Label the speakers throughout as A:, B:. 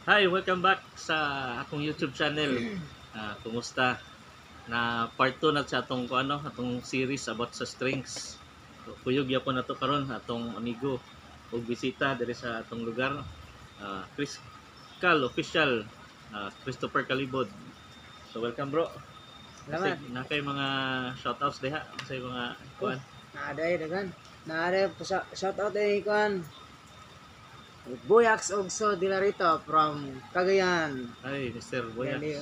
A: Hi, welcome back sa akong YouTube channel. Kumusta? Na part 2 na sa atong ano, atong series about sa strings. So, kuyog gyapon na to karon atong amigo og bisita diri sa atong lugar. Chris Cal official, Christopher Calibod. So welcome, bro.
B: Salamat.
A: Na kay mga shoutouts diha sa mga kuan.
B: Naaday dagan. Naaday po sa shout out ay kuan. Boyax Ogso Dilarito from Cagayan.
A: Ay, Mr. Boyax.
B: Gali,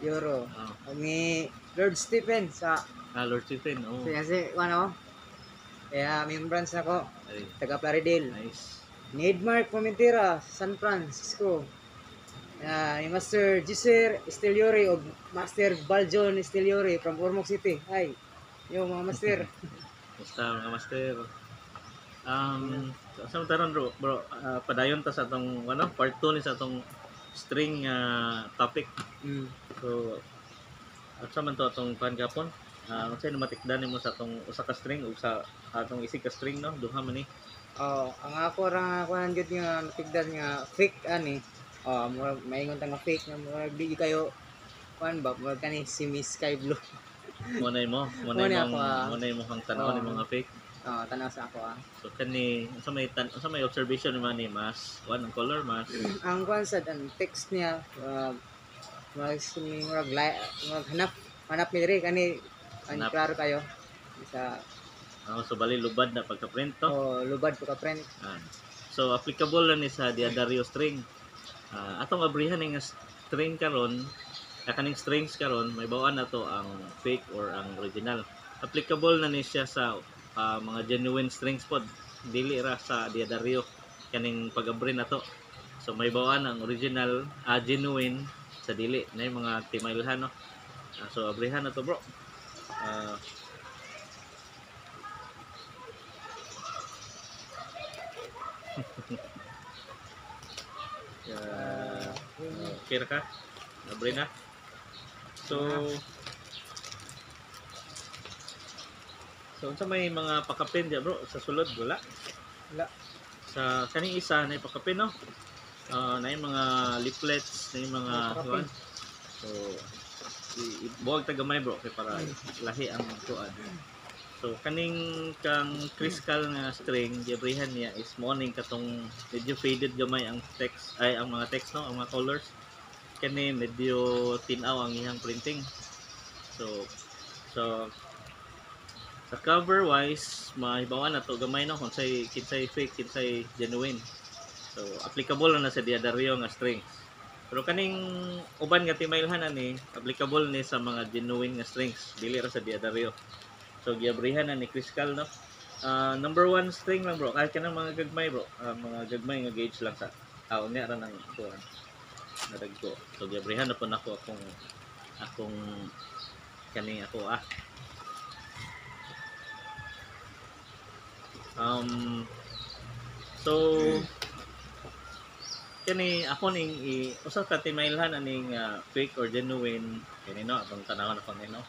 B: Euro.
A: Oh.
B: Og ni Lord Stephen sa
A: Lord Stephen. Oh.
B: Sa kasi ano? Kaya membranch na ko
A: Ay,
B: taga Plaridel.
A: Nice.
B: Ni Edmark Pamentera, San Francisco. Ni Master Giser Esteliore og Master Baljon Esteliore from Ormoc City. Ay, yo mga master.
A: Basta mga master. So, sa taron, bro, bro, padayon ta sa atong ano, part 2 ni sa atong string topic. So at sa man to atong kuan gapon? Unsay namatikdan nimo sa atong usa ka string ug sa atong isig ka string, no? Duha man ni.
B: Oh, ang ako ra kuan gyud nga natigdan nga fake ani. Oh, murag maingon ta nga fake nga murag di kayo kuan ba, murag kani si Miss Sky Blue.
A: Mo na mo, mo na
B: Mo na
A: imong
B: ako, ah.
A: mo na imong kang tan-aw ni
B: Oo.
A: mga fake.
B: Oh, tanaw sa ako ah.
A: So kani unsa may observation ni man ni mas kuan ang color mas
B: Ang kuan sad ang text niya murag murag murag hanap hanap mi diri kani ang
A: Hanap.
B: klaro kayo sa
A: Oh, so bali lubad na pagka-print to.
B: Oh, lubad pagka print.
A: Ah. So applicable lang ni sa D'Addario string. Atong abrihan ni nga string karon, kaning strings karon, may bawaan na to ang fake or ang original. Applicable na ni siya sa mga genuine strings pod. Dili ra sa D'Addario kaning pag-abri na to. So may bawaan ang original, genuine sa dili na yung mga timailhan, no. So abrihan na to, bro. Okay ra ka? Abre na. So unsa may mga pakapin diya, bro, sa sulod wala?
B: Wala.
A: Sa kaning isa na pakapin, no? Na yung mga leaflets, na yung mga
B: May pakapin.
A: kuan. So buwag ta gamay, bro, kay para lahi ang kuan. So kaning kang Crystal nga string giabrihan niya is morning katong medyo faded gamay ang text ay ang mga text, no, ang mga colors. Kani medyo tinaw ang iyang printing. So sa cover wise mahibawan na to gamay, no, kung say kinsay fake, kinsay genuine. So applicable na sa D'Addario nga strings. Pero kaning uban nga timailhan ani applicable ni sa mga genuine nga strings, dili ra sa D'Addario. So giabrihan na ni Crystal, no. Number 1 string lang, bro, kahit kanang mga gagmay, bro, mga gagmay nga gauge lang sa unya ra nang kuan naragko. So giabrihan na po nako akong akong kaning ako ah. So kani ako ning usa ka timailhan aning fake or genuine kini, no, atong tanawon ako ni, no.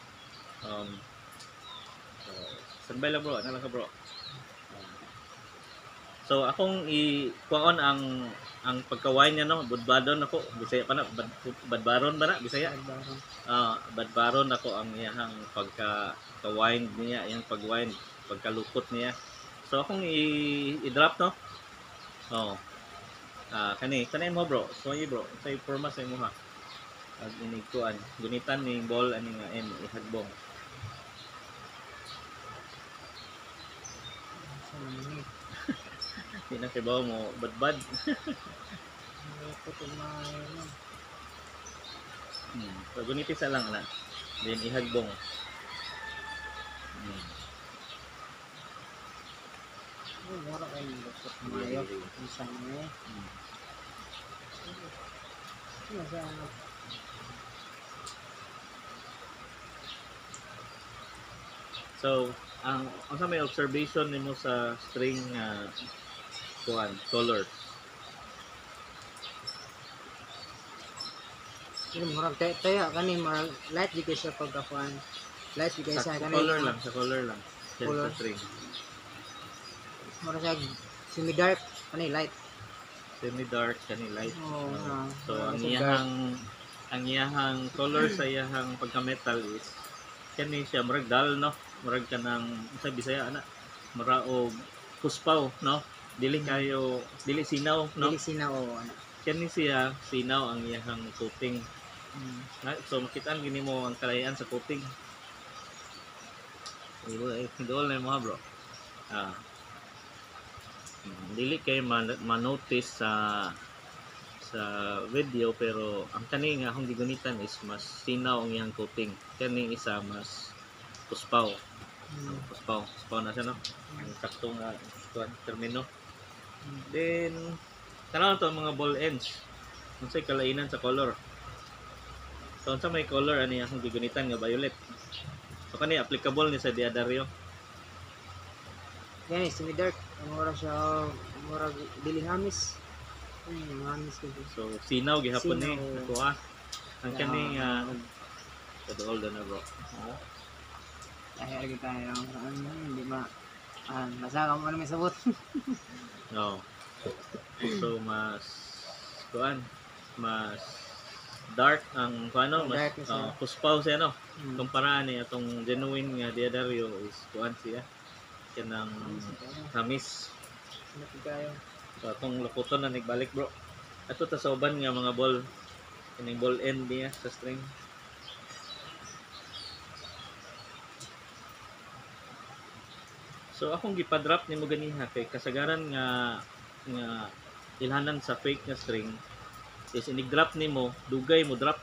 A: So standby lang, bro, ano lang ka, bro. So akong i-kuan ang pagka-wine niya, no, budbadon ako, Bisaya pa na, badbaron ba na Bisaya? Badbaron ako ang iyahang pagka ka-wind niya, iyang pag-wind, pagkalukot niya. So akong i-drop, no. Oh. Kani kani mo, bro. So bro, say forma sa imo ha. Ag inig kuan, gunitan ning ball ani nga N ihagbong. Di na kibaw mo badbad. So guniti sa lang na. Then ihagbong.
B: Oh, mura kayo ng lukot maayo. Unsa man eh. Ano siya?
A: So, ang unsa may observation nimo sa string kuan colors?
B: Pero murag taya kani murag light di kay siya pagka kuan. Light di kay
A: Sa
B: siya kani.
A: color lang, sa color lang. Sa
B: Color.
A: string.
B: Murag siya semi dark kani light.
A: Semi-dark, kani light.
B: Oo,
A: Oh, so
B: ah,
A: ang
B: sa dark.
A: iyahang color sa iyahang pagka-metal is kani siya murag dull, no? Murag kanang sa Bisaya ana, mura og kuspaw, no? Dili kayo dili sinaw, no?
B: Dili sinaw o ano.
A: Kani siya sinaw ang iyahang coating. So makitaan gini mo ang kalahian sa coating. Dool na mo, bro. Ah. Dili kay ma-notice sa video, pero ang kani nga akong gigunitan is mas sinaw ang iyang coating. Kani isa mas kuspaw. Kuspaw, kuspaw na siya, no? Ang sakto nga kuan termino. Then tanaw to ang mga ball ends. Unsay kalainan sa color? So unsa may color ani akong gigunitan nga violet? So kani applicable ni sa D'Addario.
B: Yan eh, semi-dark. Mura siya, mura dili hamis. Ay, hamis ko.
A: So sinaw gihapon ni
B: Sinaw.
A: ako ah. Ang kani nga kaduol na, bro. Oo.
B: Ay, lagi tayo. Ano, hindi ma... Ah, basta ka mo ano may sabot.
A: No. So mas kuan, mas dark ang kuan, no? Mas
B: Dark na siya.
A: Kuspaw siya, no? Kumpara ni atong genuine nga D'Addario is kuan siya kanang
B: Hamis na tayo.
A: hamis.
B: Ano tayo?
A: So atong lukuton na nagbalik, bro. Ato ta sa uban nga mga ball, kining ball end niya sa string. So akong gipa-drop nimo ganiha kay kasagaran nga nga ilhanan sa fake nga string is inig-drop nimo, dugay mo drop.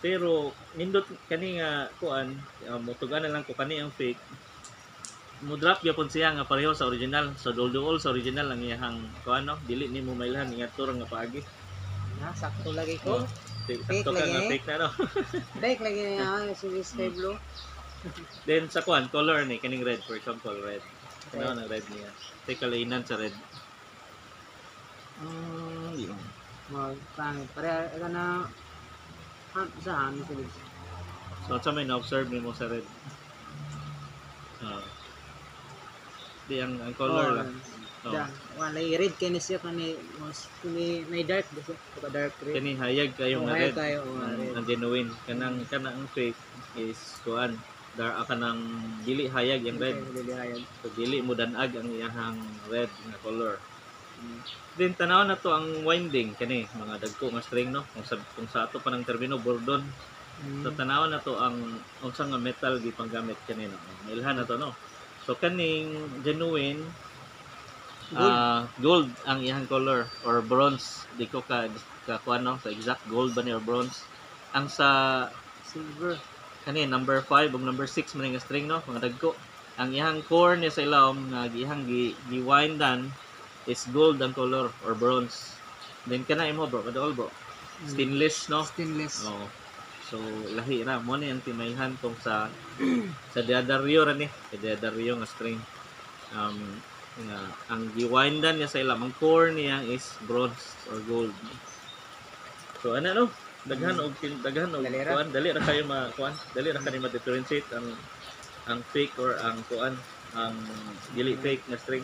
A: Pero nindot kani nga kuan, motugan na lang ko kani ang fake, mo drop gyapon siya nga pareho sa original. So duol-duol sa original ang iyahang kuan, no? Dili nimo mailhan nga nga paagi.
B: Na, sakto lagi ko.
A: Oh,
B: Fake
A: sakto ka
B: lagi
A: nga
B: eh.
A: fake na, no?
B: Fake lagi niya, ah, si Sky Blue.
A: Then sa kuan color ni kaning red, for example, red. Ano ang red niya? Take kalainan sa red. Di mo.
B: Mag, pangit. Pare, ka na, sa hamis ulit.
A: So unsa may na-observe nimo sa red? Ah. Di ang color
B: Oh,
A: lang. Oh.
B: Da, wala red kay ni siya kani mas kani may dark ba siya? Pagka dark red.
A: Kani hayag kayo
B: Oh,
A: nga
B: hayag
A: red.
B: kayo, oh,
A: Ang,
B: red.
A: ang genuine kanang kanang fake is kuan dar kanang dili hayag yung red.
B: Dili hayag.
A: So dili mo danag ang iyahang red nga color. Then tanaw na to ang winding kani mga dagko nga string, no? Kung sa ato pa ng termino, bordon. So tanaw na to ang unsa nga metal gipanggamit kani, no? Mailhan na to, no? So kaning genuine,
B: Gold.
A: Gold ang iyang color or bronze, di ko ka ka kuan, no, sa exact gold ba ni or bronze. Ang sa
B: Silver.
A: Kani number 5 ug number 6 man nga string, no, mga dagko. Ang iyang core niya sa ilawom nga iyang gi giwindan is gold ang color or bronze. Then kana imo, bro, kaduol, bro. Stainless, no?
B: Stainless.
A: Oo. So lahi ra mo ni ang timayhan kung sa D'Addario ra ni, sa D'Addario nga string. Nga ang giwindan niya sa ilam, ang core niya is bronze or gold. So ana, no, daghan og daghan og
B: Dali ra.
A: Kuan, dali ra kayo ma kuan, dali ra kani ma-differentiate ang fake or ang kuan, ang dili fake nga string.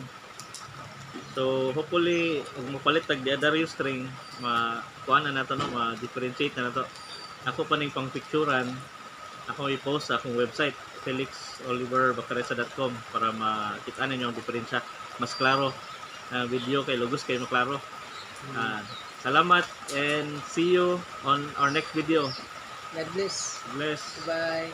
A: So hopefully ug mopalit tag D'Addario string, ma kuan na nato, no, ma-differentiate na nato. Ako pa ning pang picturean, ako i-post sa akong website felixoliverbacareza.com para makita ninyo ang diferensya mas klaro. Video kay lugos kay maklaro. Salamat and see you on our next video.
B: God bless.
A: Bless.
B: Bye.